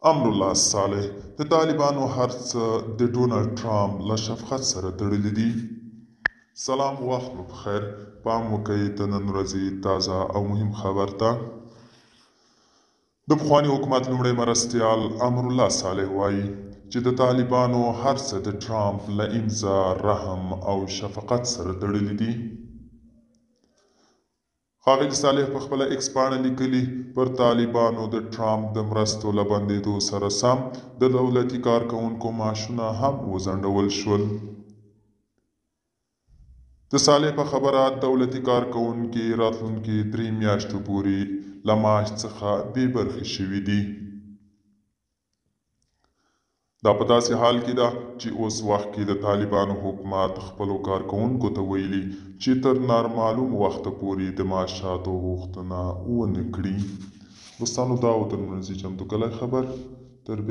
امرالله صالح، د طالبانو هر څه د ډونالډ ټرمپ له شفقت سره تړلي دي. سلام وخت مو پخیر، پام وکړئ د نن ورځې تازه او مهم خبر ته. د پخواني حکومت لومړی مرستیال امرالله صالح وايي چې د طالبانو هر څه د ټرمپ له امضا، رحم او شفقت سره تړلي دي. ښاغلي صالح په خپله ایکس پاڼه لیکلي، پر طالبانو د ټرمپ د مرستو له بندېدو سره سم د دولتي کارکوونکو معاشونه هم وځنډول شول. د صالح په خبره، دولتي کارکوونکي راتلونکي درې میاشتو پورې له معاش څخه بې برخې شوي دي. دا په داسې حال کې ده چې اوس وخت کې د طالبانو حکومت خپلو کارکوونکو ته ویلي چې تر نارمعلوم وخته پورې د معاشاتو غوښتنه ونه کړي. دوستانو دا و د نن ورځې چمتو کلی خبر. تر